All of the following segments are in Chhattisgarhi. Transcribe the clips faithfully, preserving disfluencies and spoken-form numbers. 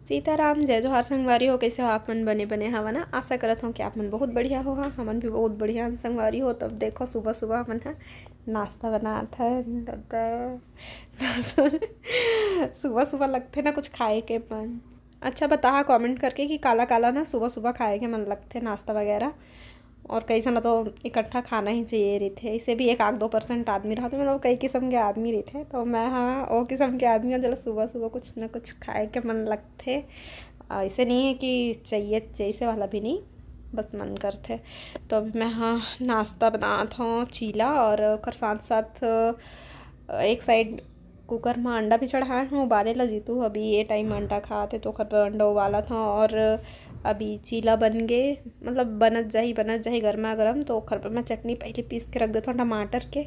सीताराम, जय जोहार संगवारी हो, कइसे हो आप मन? बने बने हवा ना? आशा करत हव कि आप मन बहुत बढ़िया होहा, हमन भी बहुत बढ़िया हन संगवारी हो। तब देखो, सुबह सुबह हमन ह नाश्ता बनात हन। सुबह सुबह लगथे ना कुछ खाए के मन। अच्छा, बताहा comment करके कि काला काला ना सुबह सुबह खाए के मन लगथे नाश्ता वगैरह। और कई झन ल तो इकट्ठा खाना ही चाहिए रहिथे। इसे भी एक आध दो percent आदमी रहथे, मतलब कई किस्म के आदमी रहिथे। तो मैं, हाँ, वो किस्म के आदमी हूँ, जेला सुबह सुबह कुछ न कुछ खाए के मन लगथे। ऐसे नहीं है कि चाहिए, जैसे वाला भी नहीं, बस मन करथे। तो अभी मैं, हाँ, नाश्ता बनात हूँ, चीला, और ओकर साथ साथ एक side cooker में अंडा भी चढ़ाए हूँ उबाले ला। जीतू अभी ये time अंडा खात हे, तो ओकर बर अंडा उबालत हूँ। और अभी चीला बन गे, मतलब बनत जाही, बनत जाही गरमा गरम। तो ओकर बर मैं चटनी पहले पीस के रख देथों टमाटर के।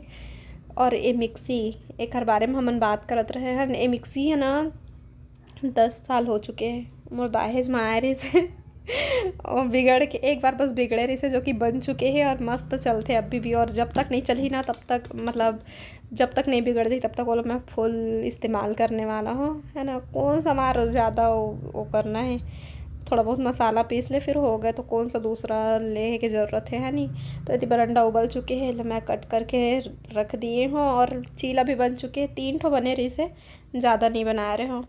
और ये मिक्सी, एकर बारे में हमन बात करत रहे हन। ये मिक्सी है ना, दस साल हो चुके हैं, मोर दाहेज में आए रहिस हे। वो बिगड़ के, एक बार बस बिगड़े रहिस हे, जो कि बन चुके हैं और मस्त चलथे अभी भी। और जब तक नहीं चलही ना, तब तक, मतलब, जब तक नहीं बिगड़ जाही, तब तक वो मैं full इस्तेमाल करने वाला हूँ, है ना। कौन सा मार ज़्यादा वो, वो करना है, थोड़ा बहुत मसाला पीस ले, फिर हो गए, तो कौन सा दूसरा ले के ज़रूरत है, है नी। तो इतनी बरंडा उबल चुके हैं, ले मैं cut करके रख दिए हूँ। और चीला भी बन चुके हैं, तीन ठो बने रहिस हे, ज़्यादा नहीं बना रहे हूँ।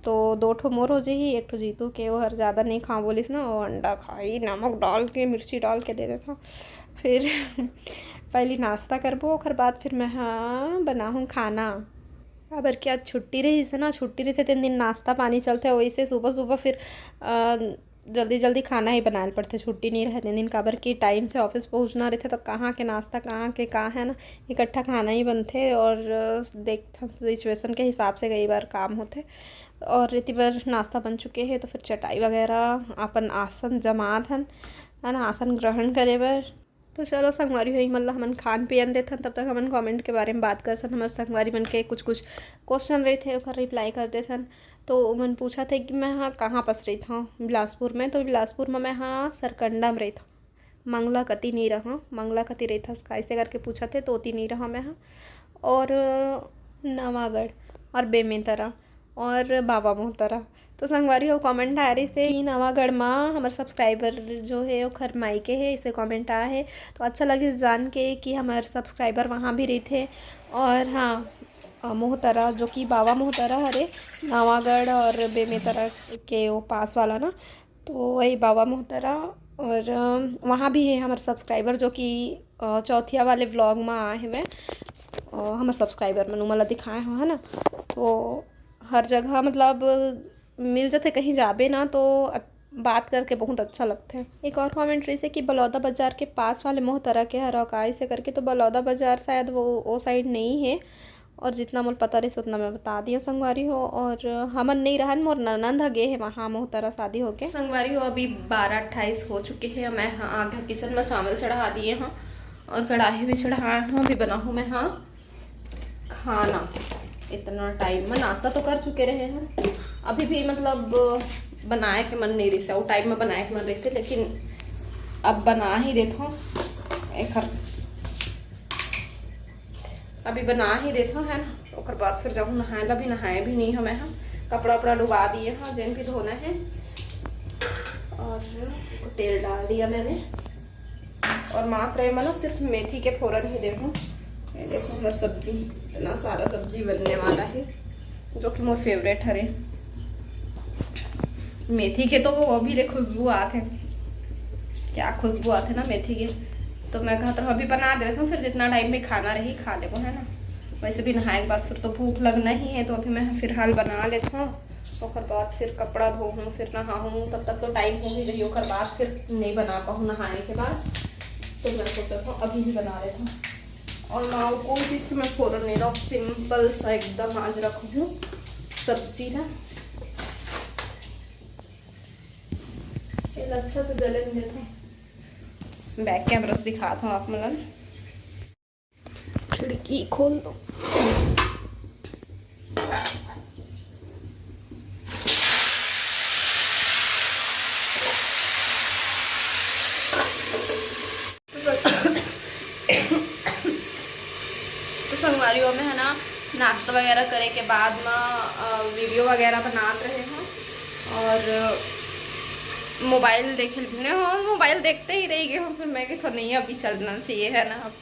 तो दो ठो मोर हो जाही, एक ठो जीतू के, वो हर ज़्यादा नहीं खा बोलिस ना, वो अंडा खाई, नमक डाल के, मिर्ची डाल के दे देथों। फिर पहली नाश्ता करबो, ओकर बाद फिर मैं, हाँ, बनाहूँ खाना। काबर कि आज छुट्टी रहिस हे ना, छुट्टी रहिथे तेन दिन नाश्ता पानी चलथे, वैसे सुबह सुबह फिर, अ, जल्दी जल्दी खाना ही बनाए ल पड़थे, छुट्टी नहीं रहे तेन दिन, काबर कि time से office पहुँचना रहिथे, तो कहाँ के नाश्ता, कहाँ के का है ना, इकट्ठा खाना ही बनथे। और, अ, देखथन situation के हिसाब से कई बार काम होथे। और इति बर नाश्ता बन चुके हे, तो फिर चटाई वगैरह, अपन आसन जमात हन, है ना, आसन ग्रहण करे बर। तो चलो संगवारी हो, इमन ला हमन खान पियन देथन, तब तक हमन comment के बारे में बात करथन। हमर संगवारी मन के कुछ कुछ question रहिथे, ओकर reply कर देथन। तो ओमन पूछत हे कि मैं, हाँ, कहाँ पास रहिथों बिलासपुर में? तो बिलासपुर में मैं, हाँ, सरकंडा में रहिथों, मंगला कति नहीं रहूँ, मंगला कति रहिथस का, ऐसे करके पूछत हे, तो ओती नहीं रहूँ मैं, हाँ। और नवागढ़ और बेमेतरा और बाबा मोहतरा। तो संगवारी हो, comment आए रहिस हे कि नवागढ़ मा हमर subscriber जो है ओखर मायके है, इसे comment आए हे। तो अच्छा लगिस जान के कि हमर subscriber वहाँ भी रहिथे। और हाँ, अ, मोहतरा, जो कि बाबा मोहतरा हरे, नवागढ़ और बेमेतरा के वो पास वाला ना, तो वही बाबा मोहतरा। और, अ, वहाँ भी है हमर subscriber, जो कि, अ, चौथिया वाले vlog मा आए हवे, अ, हमर subscriber मन, उमन ला दिखाए हो, है ना। तो हर जगह मतलब मिल जाथे, कहीं जाबे ना तो अ-, बात करके बहुत अच्छा लगथे। एक और comment रहिस हे कि बलौदा बाजार के पास वाले मोहतरा के हरव का, ऐसे करके। तो बलौदा बाजार शायद वो, वो side नहीं है, और जितना मोला पता रहिस उतना मैं बता दिया संगवारी हो। और हमन नहीं रहन, मोर ननंद ह गे हे वहाँ मोहतरा शादी होके। संगवारी हो, अभी बारह अट्ठाईस हो चुके हैं, मैं ह-, आ गया kitchen में, चावल चढ़ा दिए हैं और कढ़ाई भी चढ़ाए हैं। अभी बनाहूँ मैं, हाँ, खाना। इतना time में नाश्ता तो कर चुके रहे हैं, अभी भी मतलब बनाए के मन नहीं रहिस हे, वो time में बनाए के मन रहिस हे, लेकिन अब बना ही देथों। एखर अभी बना ही देथों, है ना, ओकर बाद फिर जाहूँ नहाए ला। भी नहाए भी नहीं हूँ मैं, हाँ, कपड़ा उपड़ा डुबा दिए हैं, जेन भी धोना है। और तेल डाल दिया मैंने। और मात्र एमा ना सिर्फ मेथी के फोरन ही देहूँ। ये देखो, हमर सब्जी, इतना सारा सब्जी बनने वाला है, जो कि मोर favourite हरे। मेथी के तो वो अभी ले खुशबू आत है, क्या खुशबू आत है ना मेथी के। तो मैं कहत रहूँ, अभी बना देत हूँ, फिर जितना time में खाना रही, खा लेबो, है ना। वैसे भी नहाए के बाद फिर तो भूख लगना ही है, तो अभी मैं फिलहाल बना लेत हूँ। ओकर बाद फिर कपड़ा धोहूँ, फिर नहाहूँ, तब तक तो time हो ही जाही। ओकर बाद फिर नहीं बना पाहूँ नहाए के बाद, तो मैं सोचत हूँ अभी ही बना लेत हूँ। और ना कोई चीज़ के मैं फोरन नहीं डालूँ, simple सा एकदम आज रखूँ सब्जी ना। ये अच्छा से जले नहीं देता। Back camera से दिखात हूँ आप मन ला। खिड़की खोल दो। तो संगवारी हो, मैं है ना, नाश्ता वगैरह करे के बाद में, अ, video वगैरह बनात रहे हूँ। और मोबाइल देखे ल भिड़े हो, मोबाइल देखते ही रह गए हो। फिर मैं कहा, "नहीं, अभी चलना चाहिए, है ना?" अब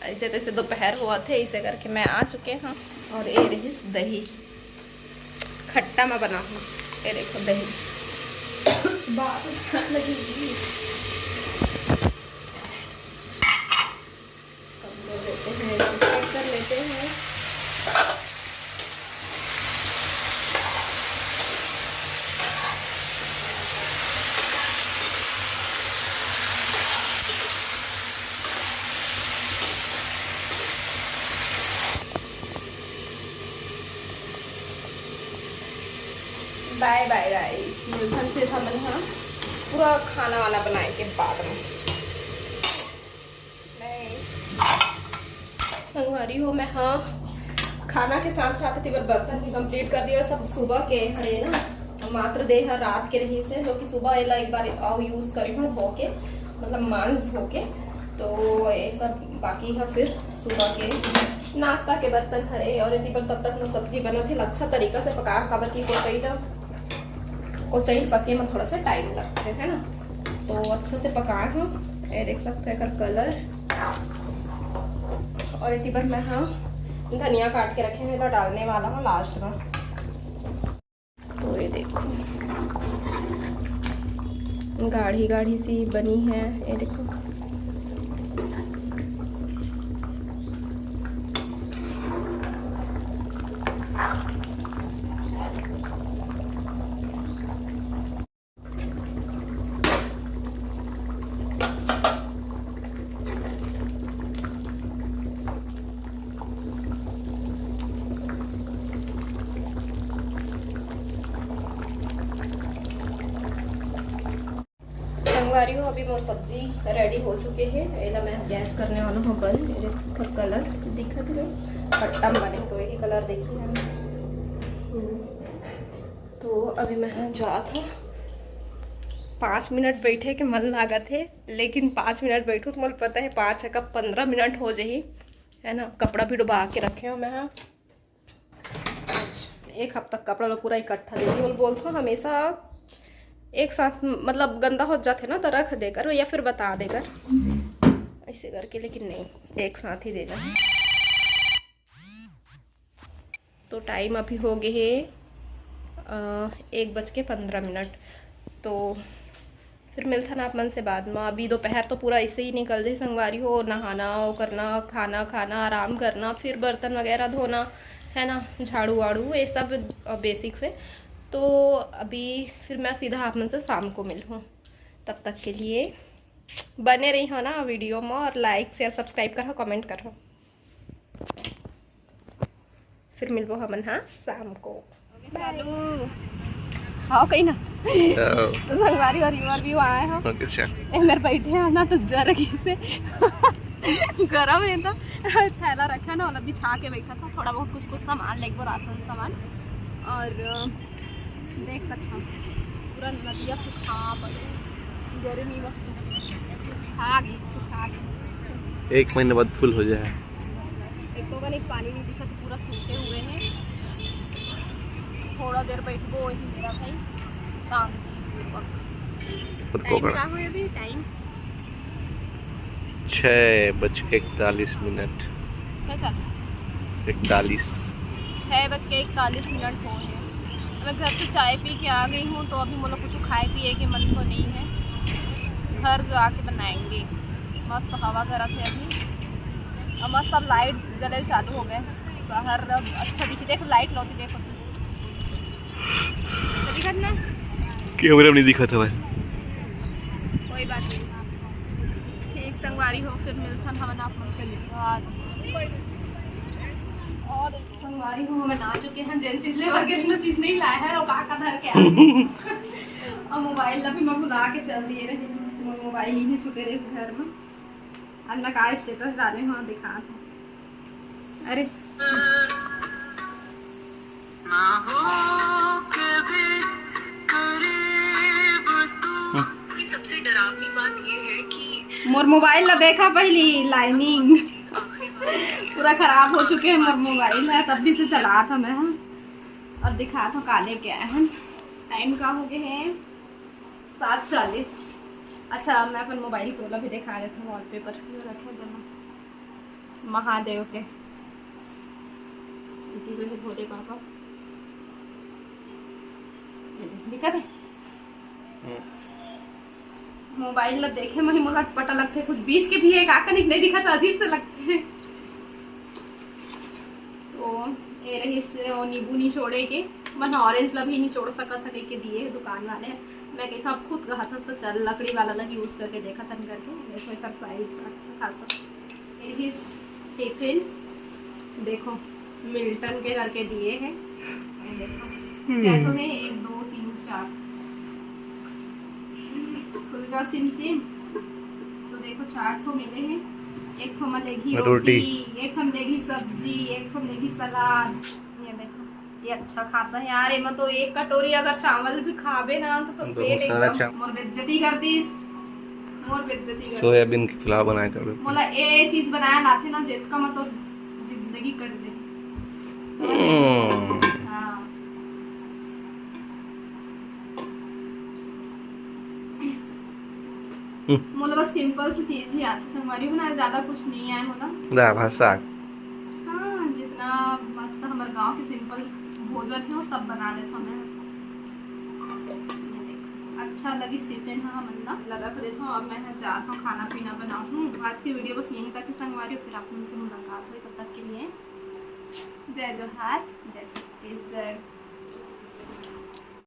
ऐसे तैसे दोपहर हुआ थे, इसे करके मैं आ चुके हैं। और ये रहिस दही, खट्टा मैं बनाऊँ। ये देखो दही, बात लगी हुई। कम कर देते हैं, कम कर लेते हैं। बाय बाय गाइस, मिलथन फिर हमन ह पूरा खाना वाना बनाए के बाद में। संगवारी हो, मैं हाँ खाना के साथ साथ तेबर बर्तन भी कंप्लीट कर दियो। सब सुबह के हरे ना, मात्र दे हर रात के रहिस हे, जो कि सुबह एला एक बार अउ यूज करे हूँ धो के, मतलब मांज धो के। तो ये सब बाकी है फिर सुबह के नाश्ता के बर्तन हरे। और एती पर तब तक मोर सब्जी बनत हे, अच्छा तरीका से पका, काबर कि कोचई ला, कोचई पके में थोड़ा सा टाइम लगते है ना। तो अच्छा से पकाए हूँ, ये देख सकते हैं एकर कलर। और एती पर मैं हाँ धनिया काट के रखे हैं, एला डालने वाला हूँ लास्ट में। तो ये देखो, गाढ़ी गाढ़ी सी बनी है, ये देखो। संगवारी हो, अभी मोर सब्जी रेडी हो चुके हे। एला मैं गैस करने वाला हूँ बंद। ये देखो, कलर दिखत हे, खट्टा बने तो यही कलर देखिए हम। हम्म। तो अभी मैं जात हूँ, पाँच मिनट बैठे के मन लागत हे, लेकिन पाँच मिनट बैठू तो मोला पता है पाँच का पन्द्रह मिनट हो जाही, है ना। कपड़ा भी डुबा के रखे हो मैं, हाँ। आज एक हफ्ता कपड़ा ला पूरा इकट्ठा दे दी। बोल बोलथों हमेशा एक साथ, मतलब गंदा हो जाते ना तो रख देकर या फिर बता देकर ऐसे करके, लेकिन नहीं, एक साथ ही देना है। तो टाइम अभी हो गए है अ, एक बज के पन्द्रह मिनट। तो फिर मिलथन आप मन से बाद में। अभी दोपहर तो पूरा ऐसे ही निकल जाए संगवारी हो, नहाना, वो करना, खाना खाना, आराम करना, फिर बर्तन वगैरह धोना, है ना, झाड़ू वाड़ू, ये सब बेसिक से। तो अभी फिर मैं सीधा आप मन से शाम को मिलूँ। तब तक के लिए बने रही हो ना वीडियो में, और लाइक शेयर सब्सक्राइब करो, कमेंट करो। फिर मिलबो हमन हाँ शाम को। चालू। हाँ, कहीं ना। तो संगवारी और रिवर व्यू आए हैं। अच्छा। ए, मेरे बैठे हैं ना तो जर की से गरम है तो थैला रखा ना, वाला बिछा के बैठा था, थोड़ा बहुत कुछ कुछ सामान लेके, राशन सामान। और अ, देख सकता हूँ पूरा नदिया सुखा पड़े, गर्मी में सुखा गई, सुखा गई। एक महीने बाद फुल हो जाए। एक तो एक पानी नहीं दिखा, तो पूरा सूखे हुए हैं। थोड़ा देर बैठबो, वही मेरा भाई शांति पूर्वक। खुद को टाइम करा। का हुए अभी टाइम? छः बज के इकतालीस मिनट। छः चालीस। इकतालीस। छः बज के इकतालीस मिनट हो गए। मैं घर से चाय पी के आ गई हूँ, तो अभी मोला कुछ खाए पिए के मन तो नहीं है, घर जाके बनाएंगे। मस्त हवा करत है अभी, और मस्त अब लाइट जले चालू हो गए। शहर अब अच्छा दिखी, देखो लाइट लौटी, देखो तुम। सही करना। कैमरे में नहीं दिखा था भाई। कोई बात नहीं, ठीक संगवारी हो, फिर मिलथन हमन आप मन से मिलवा। और संगवारी हो, हमन आ चुके हैं, जेन चीज लेबर के, कोनो चीज नहीं लाए हैं, और का का धर के आ गए। और मोबाइल ला भी मैं भुला के चल दिए रहे, मोर मोबाइल यही छूटे रहे घर में। आज मैं का स्टेटस डाले हूँ, दिखा था। अरे कि सबसे डरावनी बात यह है कि मोर मोबाइल ला देखा पहली, लाइनिंग पूरा खराब हो चुके हैं मोर मोबाइल है, तब भी से चला था मैं। और दिखा था काले क्या है, टाइम का हो गए है सात चालीस। अच्छा, मैं अपन मोबाइल के ओला भी दिखा देथव, वॉलपेपर जो रखे दोनों महादेव के। इति रहे भोले बाबा, ये दे, दिखत हे? मोबाइल ला देखे म ही मोला अटपटा लगथे, कुछ बीच के भी एक आकनिक नहीं दिखत, अजीब से लगथे। तो ये रहिस ओ नींबू निचोड़े के, मन ऑरेंज ला भी निचोड़ सकत ह, कहिके दिए हे दुकान वाले ह। मैं कहिथव अब खुद कहत हस तो चल लकड़ी वाला ला यूज करके देखत हन करके। देखो एकर साइज अच्छा खासा। ये रहिस टिफिन, देखो मिल्टन के करके दिए हे। ये देखो क्या तो है, एक दो तीन चार, खुल जा सिम सिम। तो देखो चार ठो मिले हे, एक ठो में लेगी रोटी। रोटी, एक ठो में लेगी सब्जी, एक ठो में लेगी सलाद। ये देखो, ये अच्छा खासा है यार। एमा तो एक कटोरी अगर चावल भी खाबे ना तो, तो बहुत पेट सारा एकदम चावल। मोर बेइज्जती कर दिस, मोर बेइज्जती कर दिस। सोयाबीन के पुलाव बनाए करबे। मोला ए चीज बनाए ना आथे ना, जेतका में तोर जिंदगी कट जाए। हम्म। हाँ। हम्म। मोला बस सिंपल सी चीज ही आथे संगवारी, बनाए ज्यादा कुछ नहीं आए मोला। दाल भात साग। हाँ, जितना मस्त हमर गांव के सिंपल भोजन है वो सब बना लेथव मैं। ये देखो, अच्छा लगिस टिफिन ह हमन ला, ला रख देथव। अब मैं ह जात हव खाना पीना बनाहूँ। आज के वीडियो बस यहीं तक है संगवारी, फिर आप मन से मुलाकात होई, तब तक के लिए जय जोहार, जय छत्तीसगढ़।